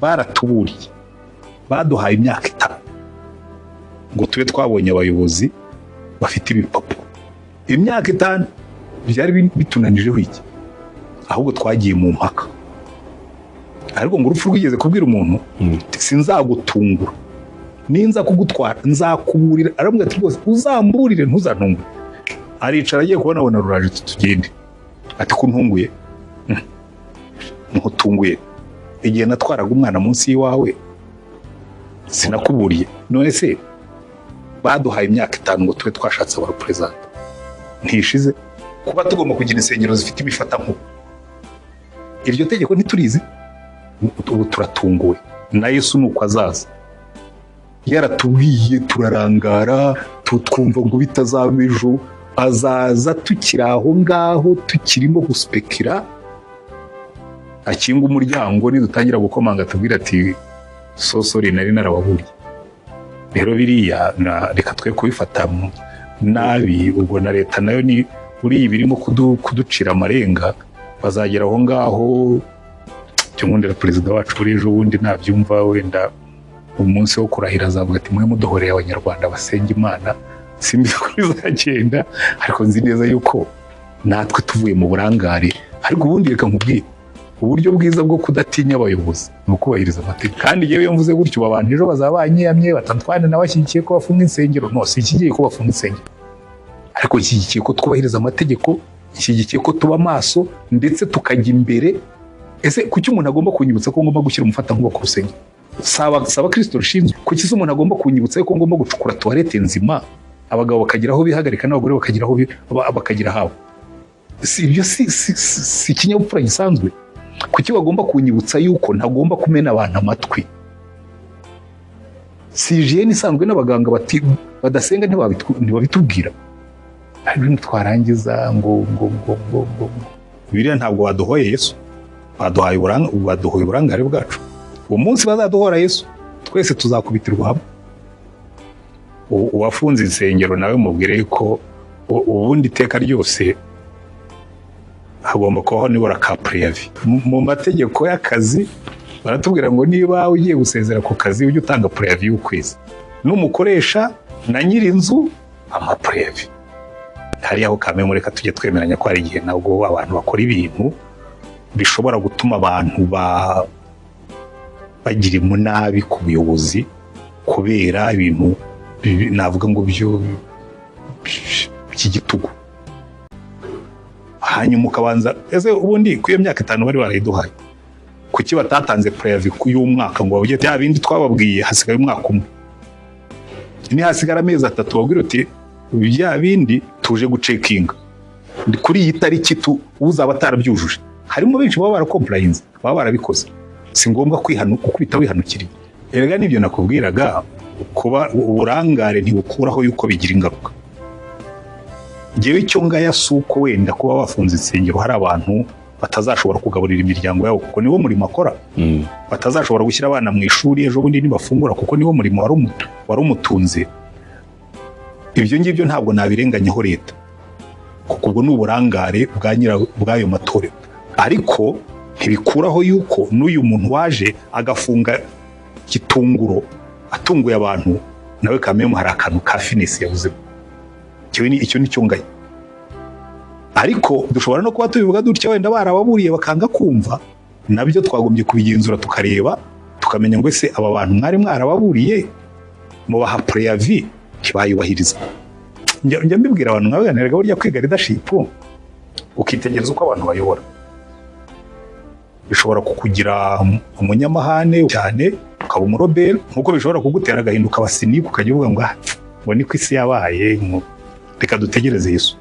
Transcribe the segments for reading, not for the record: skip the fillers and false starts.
Baratuburiye, baduhaye imyaka 5 ngo tube twabonye abayobozi bafite ibipapuro. Imyaka 5 byari bitunanijeho iki? Ahubwo twagiye mu mpaka. Ariko ngo urupfu rwigeze kubwira umuntu ati, "Sinzagutungura, ninza kugutwara nzakuburira." Aramubwira ati, "Rwose uzamburire, ntuzantungure." Aricara, agiye kubona abona ruraje, ati, "Tugende." Ati, "Ko ntunguye?" "Ntutunguye. Igihe natwaraga umwana munsi y'iwawe sinakuburiye?" None se baduhaye imyaka 5 ngo tube twashatse abareprésentants, ntishize? Kuba tugomba kugira insengero zifite imifatankuba, iryo tegeko ntiturizi? Ubu turatunguwe. Na Yesu ni uko azaza, yaratubwiye turarangara, twumva ngo bitazaba ejo. Azaza tukiri aho ngaho, tukirimo guspekira, akinga umuryango, nidutangira gukomanga tubwira ati, "So sorry, nari narababuriye." Rero biriya reka twe kubifata nabi. Ubwo na leta nayo ni buriya birimo kuducira amarenga, bazagera aho ngaho. Icyo nkundira perezida wacu, buri ejo bundi nabyumva, wenda umunsi wo kurahira azavuga ati, "Mwe muduhoreye Abanyarwanda basenga Imana." Simbizi ko bizagenda, ariko nzi neza yuko natwe tuvuye mu burangare. Ariko ubundi reka nkubwire, uburyo bwiza bwo kudatinya abayobozi ni ukubahiriza amategeko. Kandi yewe, iyo mvuze gutyo, abantu ejo bazaba banyiyamye, batantwane nawe ashyigikiye ko bafunga insengero. No sinshyigikiye ko bafunga insengero, ariko nshyigikiye ko twubahiriza amategeko, nshyigikiye ko tuba maso ndetse tukajya imbere. Ese kuki umuntu agomba kunyibutsa ko ngomba gushyira umufatankuba ku rusengero? Saba Kristo rushinzwe. Kuki se umuntu agomba kunyibutsa ko ngomba gucukura toilette nzima, abagabo bakagira aho bihagarika n'abagore bakagira aho bakagira habo? Si ibyo si ikinyabupfura gisanzwe? Kuki bagomba kunyibutsa yuko ntagomba kumena abantu amatwi? Si hygiène isanzwe? N'abaganga badasenga ntibabitubwira. Hari ibintu twarangiza ngo biriya ntabwo baduhoye Yesu, baduhoye uburangare bwacu. Uwo munsi bazaduhora Yesu, twese tuzakubitirwa hamwe. Uwafunze insengero nawe mubwire ko ubundi iteka ryose hagomba kubaho nibura ka préavis. Mu mategeko y'akazi baratubwira ngo niba ugiye gusezera ku kazi, ujye utanga préavis y'ukwezi, n'umukoresha na nyir'inzu ama préavis. Hariya aho kamwe, reka tujye twemeranya ko hari igihe nabwo abantu bakora ibintu bishobora gutuma abantu bagira imunabi ku buyobozi kubera ibintu navuga ngo byo by'igitugu. Hanyuma ukabanza, ese ubundi ku iyo myaka 5 bari barayiduhaye, kuki batatanze préavis y'umwaka ngo bavuge bya bindi twababwiye, hasigaye umwaka umwe, nihasigara amezi 3 babwire uti, "Bya bindi tuje gucekinga kuri iyi tariki," tu uzaba atarabyujuje? Harimo benshi baba barakompurayinze, baba barabikoze. Si ngombwa gukubita wihanukiriye. Erega nibyo nakubwiraga, kuba uburangare ntibukuraho yuko bigira ingaruka. Ngewe icyo ngaya si uko wenda kuba bafunze insengero hari abantu batazashobora kugaburira imiryango yabo, kuko niwo murimo akora, batazashobora gushyira abana mu ishuri ejo bundi nibafungura, kuko niwo murimo wari umutunze. Ibyo ngibyo ntabwo nabirenganyaho leta, kuko ubwo ni uburangare bwa nyira bw'ayo matorero. Ariko ntibikuraho yuko n'uyu muntu waje agafunga gitunguro, atunguye abantu, nawe kamemu hari akantu ka finesse yabuzemo. Icyo ni cyo ngaya. Ariko dushobora no kuba tubivuga dutya, wenda barababuriye bakanga kumva. Nabyo twagombye kubigenzura, tukareba, tukamenya ngo ese aba bantu mwari mwarababuriye, mubaha préavis, ntibayubahiriza? Njya mbibwira abantu nkabaganiraga, burya kwiga leadership, ukitegereza uko abantu bayobora, bishobora kukugira umunyamahane cyane, ukaba umurebelle, nkuko bishobora kugutera agahinda, ukaba cynique, ukajya uvuga ngo, "Ah, ngo niko isi yabaye, reka dutegereze Yesu."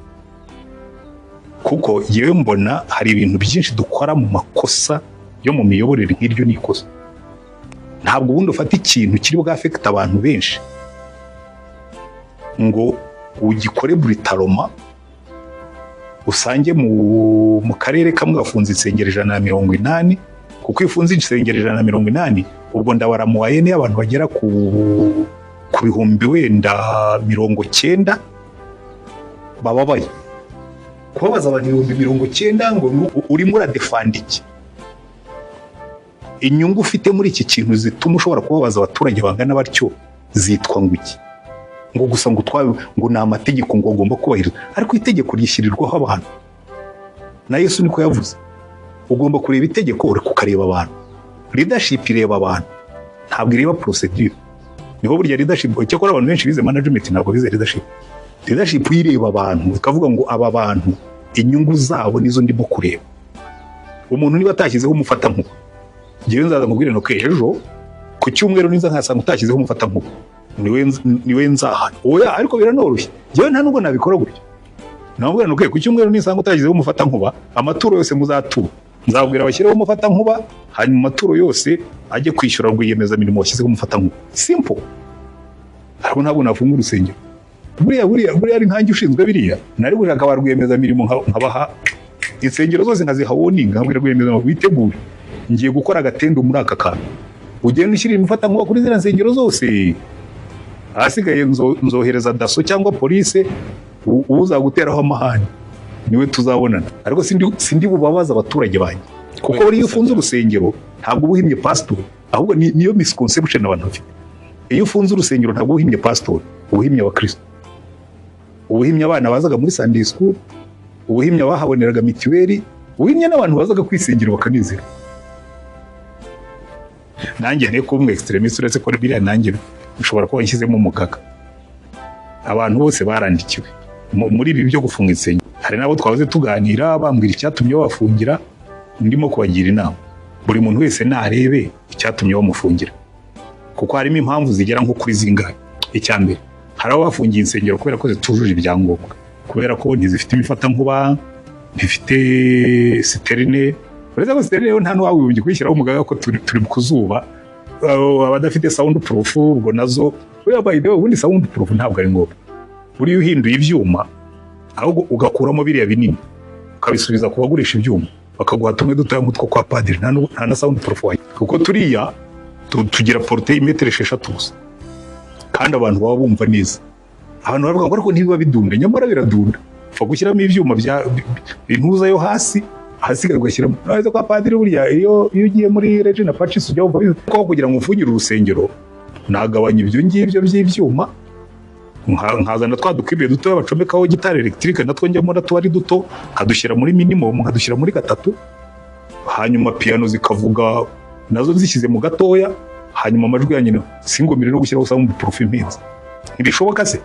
Kuko yewe mbona hari ibintu byinshi dukora mu makosa yo mu miyoborere, nk'iryo ni ikosa. Ntabwo ubundi ufata ikintu kiri bwafekite abantu benshi ngo ugikore brutalement, usange mu karere kamwe gafunze insengero 180. Kuko iyo ufunze insengero 180, ubwo ndabara moyenne y'abantu bagera ku bihumbi wenda 90 bababaye. Kubabaza abantu 90,000 ngo urimo uradefanda iki? Inyungu ufite muri iki kintu zituma ushobora kubabaza abaturage bangana batyo zitwa ngo iki? Ngo gusa ngo twabe ngo ni amategeko ngo agomba kubahirizwa, ariko itegeko ryishyirirwaho abantu. Na Yesu niko yavuze, ugomba kureba itegeko ukareba abantu. Leadership ireba abantu, ntabwo ireba procedure. Niho burya leadership, cyakora abantu benshi bize management ntabwo bize leadership. Leadership ireba abantu, ikavuga ngo aba bantu inyungu zabo nizo ndimo kureba. Umuntu niba atashyizeho umufatankuba, njyewe nzaza nkubwire ngo ejo ku cyumweru niza nkasanga utashyizeho umufatankuba, niwe nzahana. Oya, ariko biranoroshye, njyewe nta nubwo nabikora gutyo. Namubwira ngo ku cyumweru nisanga utashyizeho umufatankuba, amaturo yose muzatura nzabwira abashyireho umufatankuba, hanyuma amaturo yose ajye kwishyura rwiyemezamirimo washyizeho umufatankuba. Simple. Ariko ntabwo nafunga urusengero. Buriya ari nkanjye ushinzwe biriya, nari gushaka ba rwiyemezamirimo nkabaha insengero zose nkaziha warning, nkabwira rwiyemezamirimo witegure, ngiye gukora agatendo muri aka kantu, ugende ushyira imifatankuba kuri ziriya nsengero zose, ahasigaye nzohereza daso cyangwa police, uzaguteraho amahane niwe tuzabonana. Ariko sindi bubabaza abaturage banjye, kuko buriya iyo ufunze urusengero ntabwo uba uhimye pasitori, ahubwo niyo misconception abantu bafite. Iyo ufunze urusengero ntabwo uba uhimye pasitori, uba uhimye abakristo, uba uhimye abana bazaga muri Sunday school, uba uhimye abahaboneraga mituweli, uba uhimye n'abantu bazaga kwisengera bakanezerwa. Nanjye nteko umwe extremist, uretse ko biriya nanjye ushobora kuba nshyizemo umugaga. Abantu bose barandikiwe muri ibi byo gufunga insengero. Hari n'abo twahoze tuganira bambwira icyatumye babafungira, ndimo kubagira inama. Buri muntu wese narebe icyatumye bamufungira, kuko harimo impamvu zigera nko kuri zingahe. Icya mbere, hari abo bafungiye insengero kubera ko zitujuje ibyangombwa, kubera ko ntizifite imifatankuba, ntifite citerne. Uretse ko citerne yo nta n'uwawibumbye kuyishyiraho umugaga, ko turi ku zuba. Abadafite sound proof, ubwo nazo buriya by the way, ubundi sound proof ntabwo ari ngombwa. Buriya uhinduye ibyuma ahubwo ugakuramo biriya binini ukabisubiza ku bagurisha ibyuma, bakaguha tumwe dutoya nk'utwo kwa padiri, nta na sound proof wayo, kuko turiya tugira portée y'imetero 6 gusa, kandi abantu baba bumva neza. Abantu baravuga ngo ariko ntibiba bidunda, nyamara biradunda. Upfa gushyiramo ibyuma bya intuza yo hasi, ahasigaye ugashyiramo. Urabona kwa padiri buriya iyo ugiye muri Regina Pacis ujya wumva ko kugira ngo ufungire urusengero nagabanya ibyo ngibyo by'ibyuma, nkazana twa dukwibiye dutoya bacomekaho guitare électrique, natwo njyamo natuba ari duto, nkadushyira muri minimum, nkadushyira muri 3, hanyuma piano zikavuga nazo nzishyize mu gatoya, hanyuma amajwi yanjye singomere no gushyiraho sound proof impenzi. Ntibishoboka se?